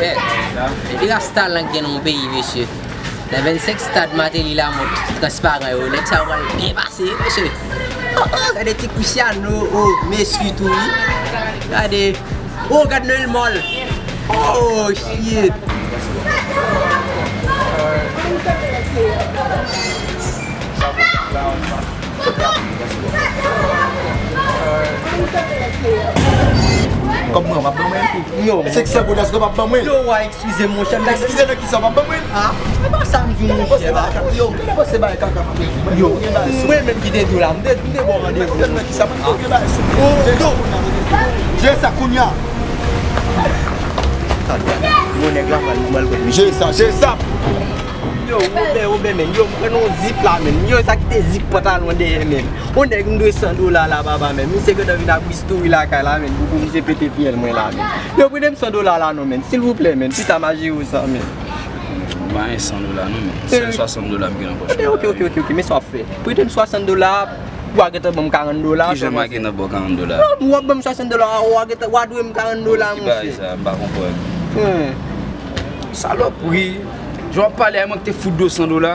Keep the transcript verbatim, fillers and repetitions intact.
Eh, epi rasta lang gen nan yon peyi, mesye. Nan vennsenk stad Martelly Lamothe transparan yo, nèg sa yo pral byen pase, wi, mesye. Oh, oh, gade ti Cristiano, oh, Messi tou, wi. Gade, oh, gad Noël Mol. Oh, shit. Kòb mwen, w ap ban mwen tou. Yo, senk san goud, èske w p ap ban mwen? Yo, wa, eskize, monchè, m ta... Eskize nan kisa, w p ap ban mwen? Ah, se pa sa m di, monchè. Yo, gade pase bay kaka. Yo, mwen menm ki te di w la, m te, m te ba w randevou. Nan kisa, mwen gen bagay sou mwen. Oh, yo. Je sa kounya. Bon, nèg la pral, pral kote. Je sa, je sa. Yo, Woben, Woben, men. Yo, m pran yon zip la, men. Yo, sa ki te zip pantalon dèyè, men. Yon nèg m dwe san dola la, papa, men. Misye gentan vin ap ristouri lakay la, men. Pou, pou misye pete fyèl mwen la, men. Yo, prete m san dola la, non, men. Silvouplè, men. Pita m a jere w sa, men. M pa gen san dola, non, men. Sèl swasant dola m gen nan pòch mwen. Ok, ok, ok, ok, ok. Men sa w ap fè. Prete m swasant dola, w a gentan ban m karant dola. Kijan m a gentan ba w karant dola? Non, w ap ban m swasant dola, w a gentan, w a dwe m karant dola, monchè. Ki bagay sa? M pa konprann. Hmm. Salopri. Jan w ap pale a mwen ki te fout dwe w san dola.